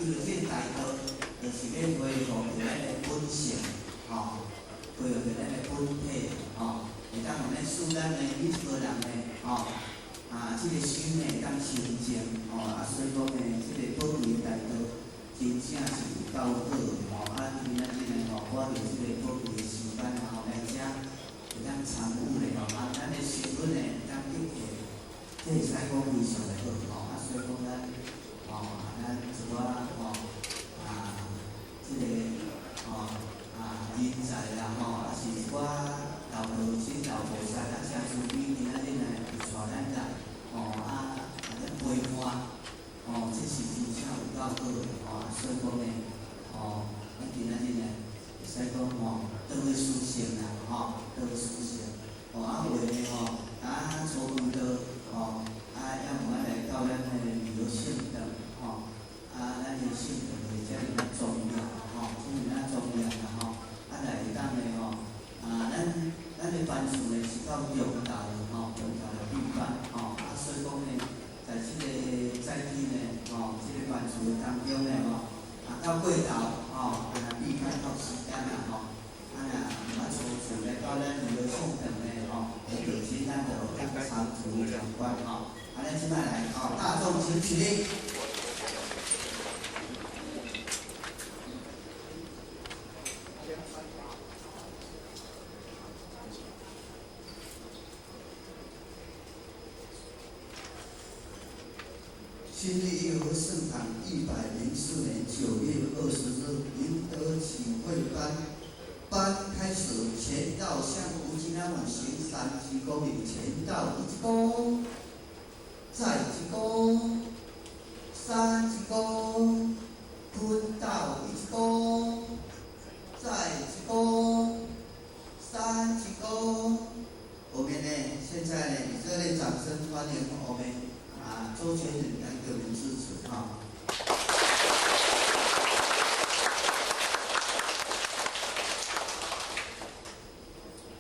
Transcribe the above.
因為這個大道就是欲恢復著咱的本性，吼，恢復著咱的本體，吼，會當予咱使咱的每一個人的，吼，啊，這個心會當清淨，吼，啊，所以講呢，這個寶貴的大道真正是有夠好的，吼，啊，今仔日呢，吼，把著這個寶貴的時間，吼，來遮會當參與咧，吼，啊，咱的身份呢會當得體，這會使講非常的好，吼，啊，所以講咱，吼，咱一寡吼，啊，這個，吼，啊，人才啦，吼，啊是一寡老道親老菩薩啊，誠慈悲，今仔日呢會帶咱來，吼，啊，啊咱陪伴，吼，這是真正有夠好的，吼，啊，所以講呢，吼，咱今仔日呢，會使講吼，當個殊勝啦，吼，當個殊勝，吼，啊，有的吼，啊，初歸道，吼，啊，猶無愛來到咱的旅遊勝地，吼，啊，咱的勝地會遮爾仔莊嚴，吼，遮爾仔莊嚴啦，吼，啊，來會當的吼，啊，咱的班次呢是到中晝，吼，中晝來閉班，吼，啊，所以講呢，在這個早起呢，吼，這個班次的當中呢，吼，啊，到過頭，吼，啊，若閉班到時間啦，吼，啊，若有法初次來到咱旅遊勝地呢，吼，會就請咱就當參與參觀，吼，啊，咱這擺來，吼，大眾請起立。新立一和圣堂104年9月20日，明德启会班班開始，前到向吳金南行三鞠躬禮，前到一鞠躬，再一鞠躬，三鞠躬，坤道一鞠躬，再一鞠躬，三鞠躬。我們呢，現在呢，以熱烈掌聲歡迎我們啊周全仁來給我們支持哈。